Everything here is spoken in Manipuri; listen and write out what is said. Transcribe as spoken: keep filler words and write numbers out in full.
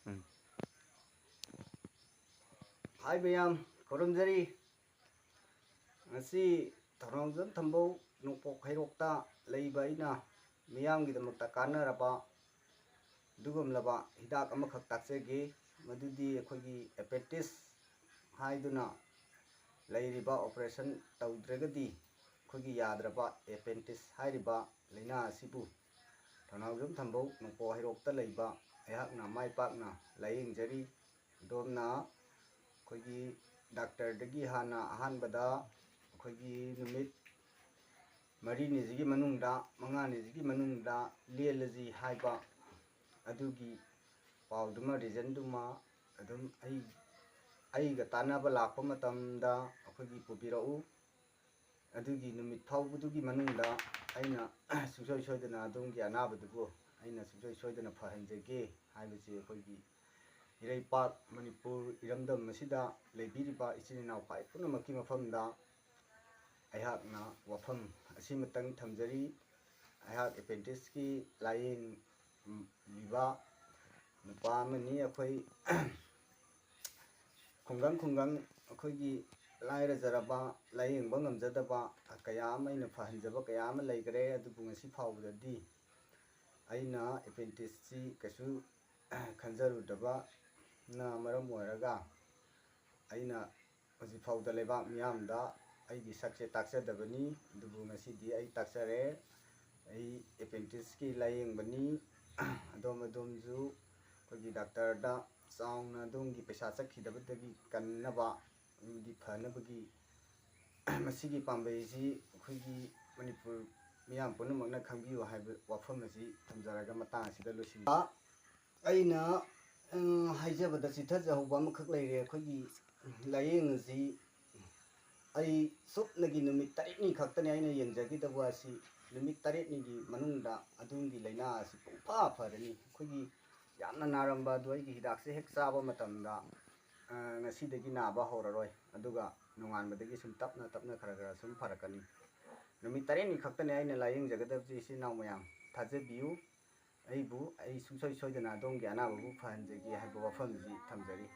ꯎꯝ꯫ ꯍꯥꯏ ꯃꯌꯥꯝ, ꯈꯨꯔꯨꯝꯖꯔꯤ꯫ ꯉꯁꯤ ꯊꯧꯅꯥꯎꯖꯝ ꯊꯝꯕꯧ ꯅꯣꯡꯄꯣꯛ ꯍꯩꯔꯣꯛꯇ ꯂꯩꯕ ꯑꯩꯅ ꯃꯤꯌꯥꯝꯒꯤꯗꯃꯛꯇ ꯀꯥꯟꯅꯔꯕ ꯑꯗꯨꯒꯨꯝꯂꯕ ꯍꯤꯗꯥꯛ ꯑꯃꯈꯛ ꯇꯥꯛꯆꯒꯦ꯫ ꯃꯗꯨꯗꯤ ꯑꯩꯈꯣꯏꯒꯤ ꯑꯦꯄꯦꯟꯗꯤꯛꯁ ꯍꯥꯏꯗꯨꯅ ꯂꯩꯔꯤꯕ, ꯑꯣꯄꯔꯦꯁꯟ ꯇꯧꯗ꯭ꯔꯒꯗꯤ ꯑꯩꯈꯣꯏꯒꯤ ꯌꯥꯗ꯭ꯔꯕ ꯑꯦꯄꯦꯟꯗꯤꯛꯁ ꯍꯥꯏꯔꯤꯕ ꯂꯥꯏꯅꯥ ꯑꯁꯤꯕꯨ ꯊꯧꯅꯥꯎꯖꯝ ꯊꯝꯕꯧ ꯅꯣꯡꯄꯣꯛ ꯍꯩꯔꯣꯛꯇ ꯂꯩꯕ ꯑꯩꯍꯥꯛꯅ ꯃꯥꯏ ꯄꯥꯛꯅ ꯂꯥꯏꯌꯦꯡꯖꯔꯤ꯫ ꯑꯗꯣꯝꯅ ꯑꯩꯈꯣꯏꯒꯤ ꯗꯥꯛꯇꯔꯗꯒꯤ ꯍꯥꯟꯅ ꯑꯍꯥꯟꯕꯗ ꯑꯩꯈꯣꯏꯒꯤ ꯅꯨꯃꯤꯠ ꯃꯔꯤꯅꯤꯁꯤꯒꯤ ꯃꯅꯨꯡꯗ, ꯃꯉꯥꯅꯤꯁꯤꯒꯤ ꯃꯅꯨꯡꯗ ꯂꯦꯜꯂꯁꯤ ꯍꯥꯏꯕ ꯑꯗꯨꯒꯤ ꯄꯥꯎꯗꯨꯃ, ꯔꯤꯖꯟꯗꯨꯃ ꯑꯗꯨꯝ ꯑꯩ, ꯑꯩꯒ ꯇꯥꯟꯅꯕ ꯂꯥꯛꯄ ꯃꯇꯝꯗ ꯑꯩꯈꯣꯏꯒꯤ ꯄꯨꯕꯤꯔꯛꯎ꯫ ꯑꯗꯨꯒꯤ ꯅꯨꯃꯤꯠ ꯐꯥꯎꯕꯗꯨꯒꯤ ꯃꯅꯨꯡꯗ ꯑꯩꯅ ꯁꯨꯡꯁꯣꯏ ꯁꯣꯏꯗꯅ ꯑꯗꯣꯝꯒꯤ ꯑꯅꯥꯕꯗꯨꯕꯨ ꯑꯩꯅ ꯁꯨꯡꯁꯣꯏ ꯁꯣꯏꯗꯅ ꯐꯍꯟꯖꯒꯦ ꯍꯥꯏꯕꯁꯤ ꯑꯩꯈꯣꯏꯒꯤ ꯏꯔꯩꯄꯥꯛ ꯃꯅꯤꯄꯨꯔ ꯏꯔꯝꯗꯝ ꯑꯁꯤꯗ ꯂꯩꯕꯤꯔꯤꯕ ꯏꯆꯤꯜ ꯏꯅꯥꯎ ꯈ꯭ꯋꯥꯏ ꯄꯨꯝꯅꯃꯛꯀꯤ ꯃꯐꯝꯗ ꯑꯩꯍꯥꯛꯅ ꯋꯥꯐꯝ ꯑꯁꯤꯃꯇꯪ ꯊꯝꯖꯔꯤ꯫ ꯑꯩꯍꯥꯛ ꯑꯦꯄꯦꯟꯗꯤꯛꯁꯀꯤ ꯂꯥꯏꯌꯦꯡꯂꯤꯕ ꯅꯨꯄꯥ ꯑꯃꯅꯤ꯫ ꯑꯩꯈꯣꯏ ꯈꯨꯡꯒꯪ ꯈꯨꯡꯒꯪ ꯑꯩꯈꯣꯏꯒꯤ ꯂꯥꯏꯔꯖꯔꯕ, ꯂꯥꯏꯌꯦꯡꯕ ꯉꯝꯖꯗꯕ ꯀꯌꯥ ꯑꯃ ꯑꯩꯅ ꯐꯍꯟꯖꯕ ꯀꯌꯥ ꯑꯃ ꯂꯩꯈꯔꯦ꯫ ꯑꯗꯨꯕꯨ ꯉꯁꯤ ꯐꯥꯎꯕꯗꯗꯤ ꯑꯩꯅ ꯑꯦꯄꯦꯟꯗꯤꯛꯁꯁꯤ ꯀꯩꯁꯨ ꯈꯟꯖꯔꯨꯗꯕꯅ ꯃꯔꯝ ꯑꯣꯏꯔꯒ ꯑꯩꯅ ꯍꯧꯖꯤꯛꯐꯥꯎꯗ ꯂꯩꯕꯥꯛ ꯃꯤꯌꯥꯝꯗ ꯑꯩꯒꯤ ꯁꯛꯁꯦ ꯇꯥꯛꯆꯗꯕꯅꯤ꯫ ꯑꯗꯨꯕꯨ ꯉꯁꯤꯗꯤ ꯑꯩ ꯇꯥꯛꯆꯔꯦ꯫ ꯑꯩ ꯑꯦꯄꯦꯟꯗꯤꯛꯁꯀꯤ ꯂꯥꯏꯌꯦꯡꯕꯅꯤ꯫ ꯑꯗꯣꯝ ꯑꯗꯣꯝꯁꯨ ꯑꯩꯈꯣꯏꯒꯤ ꯗꯥꯛꯇꯔꯗ ꯆꯥꯎꯅ ꯑꯗꯣꯝꯒꯤ ꯄꯩꯁꯥ ꯆꯠꯈꯤꯗꯕꯗꯒꯤ ꯀꯟꯅꯕ ꯑꯃꯗꯤ ꯐꯅꯕꯒꯤ ꯃꯁꯤꯒꯤ ꯄꯥꯝꯕꯩꯁꯤ ꯑꯩꯈꯣꯏꯒꯤ ꯃꯅꯤꯄꯨꯔ ꯃꯤꯌꯥꯝ ꯄꯨꯝꯅꯃꯛꯅ ꯈꯪꯕꯤꯌꯨ ꯍꯥꯏꯕ ꯋꯥꯐꯝ ꯑꯁꯤ ꯊꯝꯖꯔꯒ ꯃꯇꯥꯡ ꯑꯁꯤꯗ ꯂꯣꯏꯁꯤꯟꯕ꯫ ꯑꯩꯅ, ꯑ, ꯍꯥꯏꯖꯕꯗ ꯆꯤꯊꯖꯍꯧꯕ ꯑꯃꯈꯛ ꯂꯩꯔꯦ꯫ ꯑꯩꯈꯣꯏꯒꯤ ꯂꯥꯏꯌꯦꯡ ꯑꯁꯤ ꯑꯩ ꯁꯨꯞꯅꯒꯤ ꯅꯨꯃꯤꯠ ꯇꯔꯦꯠꯅꯤ ꯈꯛꯇꯅꯤ ꯑꯩꯅ ꯌꯦꯡꯖꯈꯤꯗꯕ ꯑꯁꯤ꯫ ꯅꯨꯃꯤꯠ ꯇꯔꯦꯠꯅꯤꯒꯤ ꯃꯅꯨꯡꯗ ꯑꯗꯣꯝꯒꯤ ꯂꯥꯏꯅꯥ ꯑꯁꯤ ꯄꯨꯡꯐ ꯐꯔꯅꯤ꯫ ꯑꯩꯈꯣꯏꯒꯤ ꯌꯥꯝꯅ ꯅꯥꯔꯝꯕ ꯑꯗꯨ ꯑꯩꯒꯤ ꯍꯤꯗꯥꯛꯁꯦ ꯍꯦꯛ ꯆꯥꯕ ꯃꯇꯝꯗ, ꯑ, ꯉꯁꯤꯗꯒꯤ ꯅꯥꯕ ꯍꯧꯔꯔꯣꯏ, ꯑꯗꯨꯒ ꯅꯣꯡꯉꯥꯟꯕꯗꯒꯤ ꯁꯨꯝ ꯇꯞꯅ ꯇꯞꯅ ꯈꯔ ꯈꯔ ꯁꯨꯝ ꯐꯔꯛꯀꯅꯤ꯫ ꯅꯨꯃꯤꯠ ꯇꯔꯦꯠꯅꯤ ꯈꯛꯇꯅꯦ ꯑꯩꯅ ꯂꯥꯏꯌꯦꯡꯖꯒꯗꯕꯁꯤ, ꯏꯆꯤꯟ ꯏꯅꯥꯎ ꯃꯌꯥꯝ ꯊꯥꯖꯕꯤꯌꯨ꯫ ꯑꯩꯕꯨ, ꯑꯩ ꯁꯨꯡꯁꯣꯏ ꯁꯣꯏꯗꯅ ꯑꯗꯣꯝꯒꯤ ꯑꯅꯥꯕꯕꯨ ꯐꯍꯟꯖꯒꯦ ꯍꯥꯏꯕ ꯋꯥꯐꯝꯁꯤ ꯊꯝꯖꯔꯤ꯫